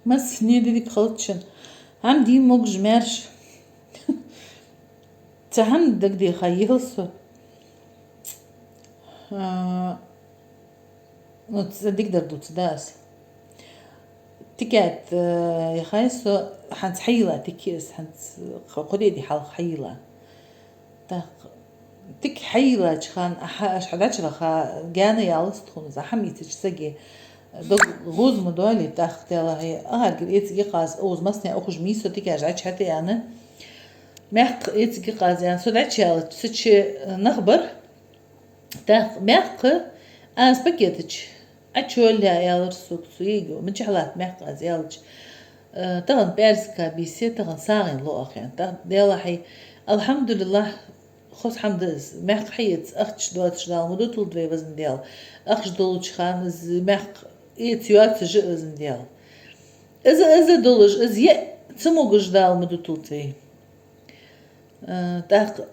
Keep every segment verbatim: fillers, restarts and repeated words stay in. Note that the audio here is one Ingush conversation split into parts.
Массане а дика хилда шун. ХӀама дийна могаш маьрша. Цхьа хӀама дагадеха еза со. А, ну, ца дикадар дувц аз. Тикет, э, яхай со, хӀанз хьайийлла тика аз, хӀанз кхо-, кхо ди хьалха хьайийлла. ТӀаккха тика хьайийллача хана, аха, аш хьадача ваха, гаьна ялац тхона, из хӀама ийцача сага дог гӀуз ма доалий, тӀаккха Даьлахьа, агӀаргара эциг я-кх аз, укхаза массане а ухаш мий со, тикаш Ӏочухьатта аьнна. Маькх эциг я-кх аз аьнна, со дӀачуяьлча, са чу нах бар. ТӀаккха маькх аз пакета чу Ӏочуйоалаяь, аьлар сога цу йиӀига, мичахьа латт маькх аз аьлча. Э, тахан пӀаьраска бийса, тахан сагӀийна лу оаха аьнна. ТӀаккха Даьлахьа, алхьамдулиллахӀ, хоза хӀама да из, маькх хьаэца ахча доацаш Дала ма дуталда вай, Везан Даьла. Ахча долча хана из маькх эца йоацаш а, Везан Даьла. Из, из долаш, из е ца могаш Дала ма дуталда вай. Э, тӀаккха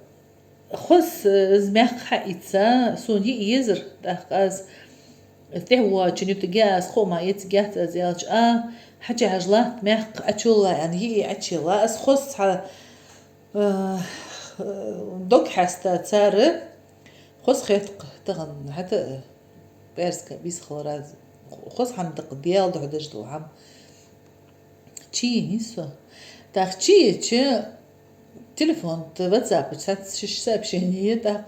хоза, э, из маькх хьаийца, сона йиӀ езар, тӀаккха аз тӀехьа воагӀачун ютаргья аз, кхоъ мара эцаргьяц аз аьлча, а, хьачухьажа латт маькх, Ӏочуйоалаяь аьнна, йиӀи Ӏочуелла, аз хоза цхьа, э, дог хьаста цар, хоза хет-кх тахан, хӀаьта а пӀаьраска бийса хилар аз, хоза хӀама да-кх Даьла духьа деш дола хӀама. Чуйийцай со. ТӀаккха чуйича, телефон тӀа, WhatsApp чу цхьацца шиш сообщени я, тӀаккха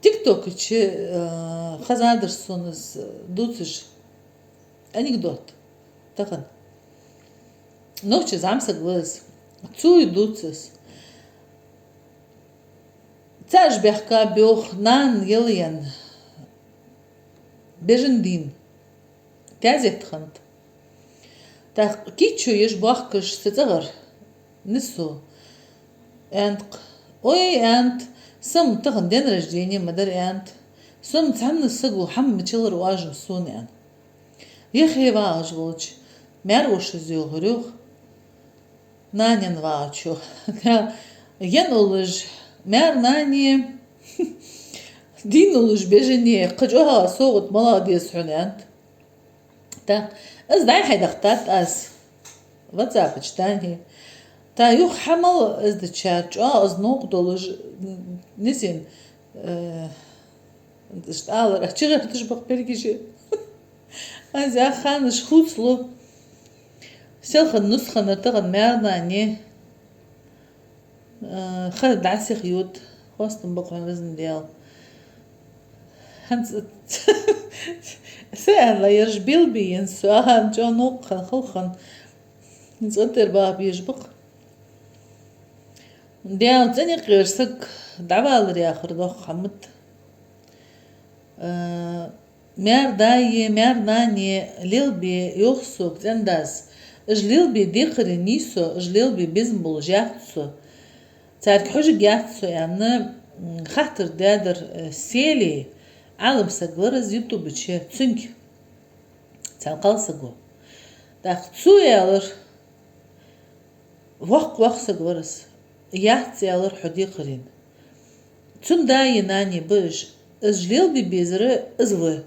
TikTok чу, э, хезадар сона из дувцаш анекдот. Тахан. Нохчий зӀамсаг ва из. Цо дувц из. ЦаӀаш баьхкаб йоах нана ялаенна бежан дийнахьа. Таьзет хиннад. ТӀаккха кийчо еш боахкаш цу цӀагӀара нисо, аьннад-кх: «Ой, — аьннад, — са-м тахан день рождения ма дар, — аьннад, — со-м цхьанне саго хӀама ма чулара оажам сона», — аьнна. Юххе вагӀаш волча маьр-вошас йоахар йоах нанен вагӀачо: «Ен уллаш, маьр-нане, дийна уллаш, бежане, кхы чӀоагӀа совгӀат малагӀа деза хьона», — аьннад. ТӀаккха из дӀай-хьай дахийтад аз WhatsApp чу, дани. ТӀаккха юха хьа мел из дича, чӀоагӀа из новкъа долаш, низин, э, Иштта алар, а чугӀерташ бакъ пергиже. Аз яханаш хувцалу. Селхан нус хиннар тахан маьр-нане. Э, ха дӀасиха йода. Хоастам ба-кх хьона, Везан Даьла. ХӀанз са аьнна, ераш белбиен со, ахан чӀоагӀа новкъа хинна, хала хинна. ХӀанз цӀен тӀера баха безаш ба-кх. Даьла цӀенъяьккхар саг дӀавалар яхар доккха хӀама да. Э, маьр-даи, маьр-нанеи лелабе йоах сога цӀен-дас. Уж лелабе декхарийна йий со, уж лелабе безам болаш яц со. Царга хьожаргьяц со, аьнна, м, хаттар даьдар, э, Сели, Ӏалам саг вар из, YouTube чу, цунга, цхьан кхалсаго. ТӀаккха цо аьлар, воккха, воккха саг вар из. Яц, аьлар, хьо декхарийна. Цун даи нанеи ба уж. Уж лелабе безар из ва.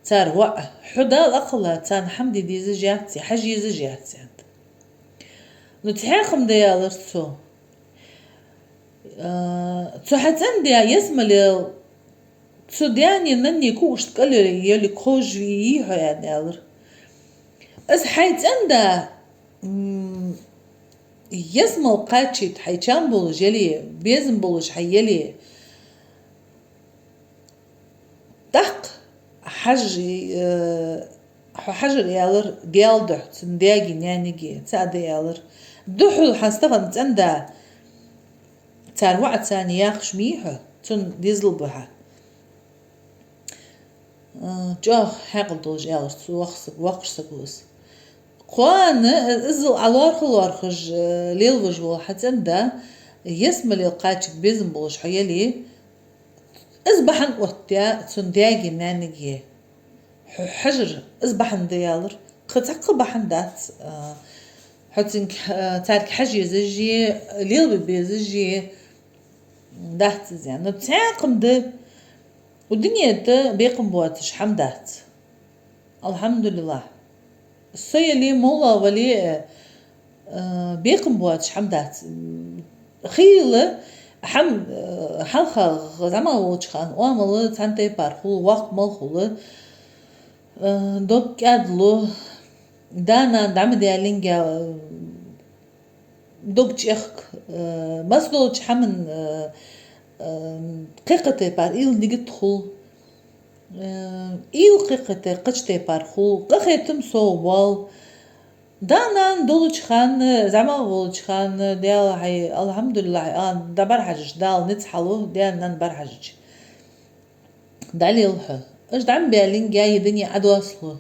Цар воӀ. Хьо Дала акхалла, царна хӀама де дезаш яц, хьажа езаш яц, аьннад. Ну, цхьаькха ма да, аьлар цо. А, цу хьа цӀен-даь ялсмалел цу даьнеи наннеи когашта кӀал йолга ховш йий хьо, аьнна, аьлар. Из хьай цӀен-да, м, ялсмале кхачийта хьай чам болаш яле, безам болаш хьай яле, тӀаккха хьажа, э, хьо хьажар, аьлар, Даьла духьа, цун даьгеи наьнагеи, цаӀ да, аьлар. Духхьал хьа стагана цӀен-да цар воӀаца яхаш ма йий хьо, цун дезал ба хьа. Э, чӀоагӀа хьаькъал долаш, аьлар цу воккхача саг-, воккхача саго из. Кхоана, э, иззал Ӏа лоархӀа-лоархӀаш, э, лелавеш вола хьа цӀен-да ялсмалел кхачийта безам болаш хьо яле, из бахьан оттадаь цун даьгеи наьнагеи. Хьо хьажар из бахьан да, аьлар. Кхы цхьаккха бахьан дац, а, хьо цунга, а, царга хьажа езаш а, лелабе безаш а дац из, аьнна. Ну, цхьаькха ма да, укх дунен тӀа бекхам боацаш хӀама дац. АлхьамдулиллахӀ. Со яле, моллагӀа вале, э, бекхам боацаш хӀама дац. Хийла хӀама, э, хьалха зӀамагӀа волча хана оамал цхьан тайпара хул, воккха мел хул, э, дог кӀаьдлу, да-нана дӀа ма даьллинге, э, дог чӀехк, э, массадолча хӀаман, э, э, кхы-кхы тайпара уйла нигат хул. Э, уйла кхы-кхы тайпара, кхыча тайпара хул, къахетам совбоал. Да-нана долча хана, зӀамагӀа волча хана, Даьла хьай, алхьамдулиллахӀ, а, да бӀарахьежача, Дала низ хьалу, даьна-нанна бӀарахьежача. ДӀалелхьа. Уж дӀа ма баьллинге, е дуне Ӏодоссалу.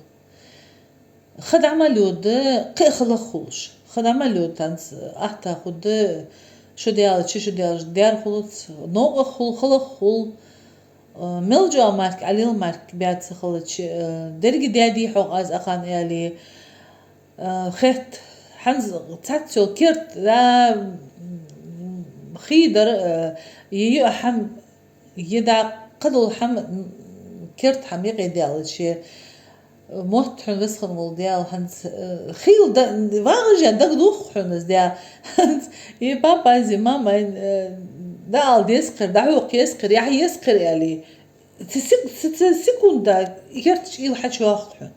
Ха дӀа ма лода, кхы а хала хулаш. Ха дӀа ма лода, танц ахта худа, шу даьлча, шу даьлча, дер хулац, новкъа хул, хала хул. Э, мел чӀоагӀа мара-кх, Ӏалил мара-кх баьд ца хилча, э, деррига даьдий хьогӀ аз акхарна аьле, э, хет, хӀанз цхьацца йола керта, да, м, хий дар, э, е юа хӀама, е да кхыдола хӀама, м, керта хӀама юкъе даьлча, мотт хьона весхан вола Даьла хӀанз, э, хийла да, вагӀаш а дагадох хьона из, Даьла. ХӀанз, е папа, е мама, э, дӀаала деза-кх ер, дӀахьокха еза-кх ер, яхьа еза-кх ер аьле. Цу сек-, цу, цу секунда керта чу уйла хьачуйоагӀ хьона.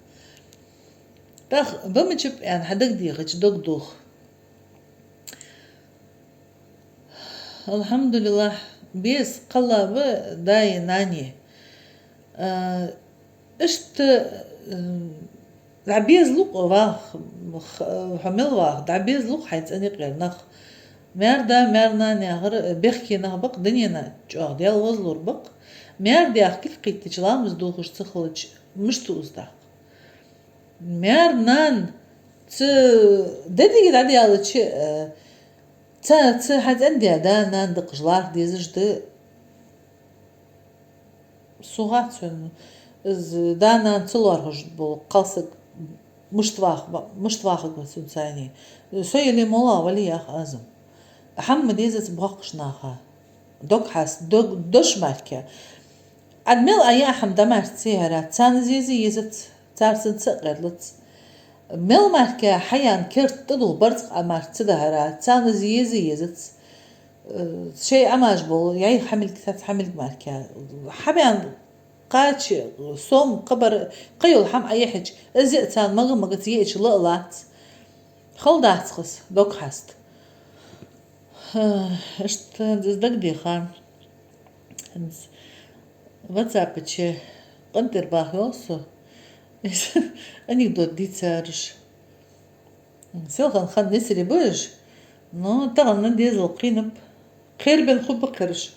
ТӀаккха ба мичаб аьнна хьадагадехача, дог дох. АлхьамдулиллахӀ, беза кхелла ба даи нанеи. А, иштта, м, дӀабезалу-кх ваха, х-, хьо мел ваха, дӀабезалу-кх хьай цӀен юкъера нах. Маьр-да, маьр-нана яхар бехке нах ба-кх, дунен чӀоагӀа Даьла возалур ба-кх. Маьр-даьх кулг кхийттача, ламаз дохаш ца хилча, мишта ва из тӀаккха? Маьр-нана цу деррига дӀадаьлча, э, цу, цу хьа цӀен-даь да-нана дакхаш лархӀа дезаш да. Со хац хьона, из да-нана ца лоархӀаш бола кхалсаг мишта вах-, мишта вахаргва цунца цхьана. Со яле, моллагӀа вале, йоах аз-м. ХӀама ма дезац боккхача наха. Дог хьаст, дог, дош мара-кх. Ӏа мел Ӏа яа хӀама дӀа мара ца яхьара, царна из еза езац, цар санна ца а кхералац. Мел мара-кх хьаяьнна керта тӀадувха барзкъа Ӏа мара ца дахьара, царна из еза езац. Э, шоай Ӏамаш бола, яй хьамилг, цац хьамилг мара-кх. Хьабаьнна кхача, сом, кхабар, кхыйола хӀама Ӏа яхьача, из а царна мага-магаца яьча ла а лац. Хала дац-кх из, дог хьаст. Э, иштта из дагадеха. ХӀанз WhatsApp чу къинтӀера баха йоал со. Анекдот дийцараш. Селхан хана нийсаре ба уж, но тахан дезал кхийнаб. Кхерабенна хургба-кх ераш.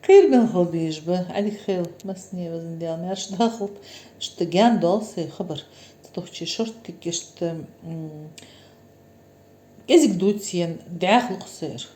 Кхерабенна хила безаш ба. Ӏадика хийла, массане а везан Даьла маьрша дахалда. Иштта гаьна доал сай хабар. Цу тохчи шорттиг иштта, м, кӀезига дувца енна дӀаьха лу-кх са ер.